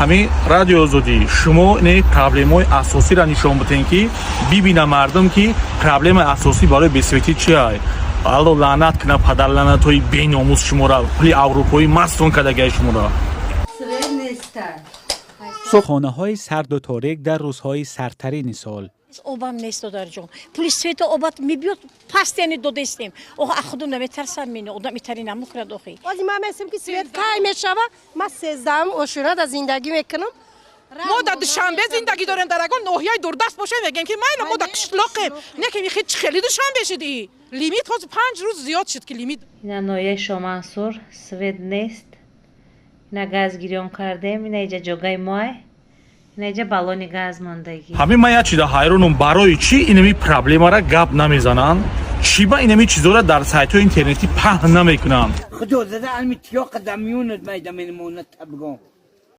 Ҳамин Радиои Озодӣ, шумо не проблемаҳои асосиро нишон бидем, ки бибина мардум, ки проблемаи асосӣ барои бесветӣ чиай. Алло лаънат кунад, падарлаънатҳои беномус, шуморо пули аврупоӣ мастон кардагиай шуморо. Хонаҳои сарду торик дар рӯзҳои сардтарини сол. Обам нест, додарҷон. Пули свету обат мебиёд, пастяни додестем. Ох, худум наметарсам, мени одам итари намукунад охи. Ози ман месем, ки свет кай мешава. Ман 13-ам ошура да зиндагӣ мекунам. Мо дар Душанбе зиндагӣ дорем. Дар ягон ноҳияи дурдаст бошем, мегем, ки майла, мо дар қишлоқем. Не ки хел хеле Душанбе шуди. Лимит ҳозир 5 рӯз зиёд шуд, ки лимит. Ина ноҳияи Шомансур, свет нест. Ина газ гирён кардем, ина иҷа ҷогаи моай, ина иҷа баллони газ мондагӣ. Ҳамин ман як чиза ҳайронум: барои чӣ инами проблемара гап намезананд? Чӣ ба инами чизоро дар сайтҳои интернетӣ паҳн намекунанд? Худо зада алми тиёқа да миёнат майда менамонад табгон.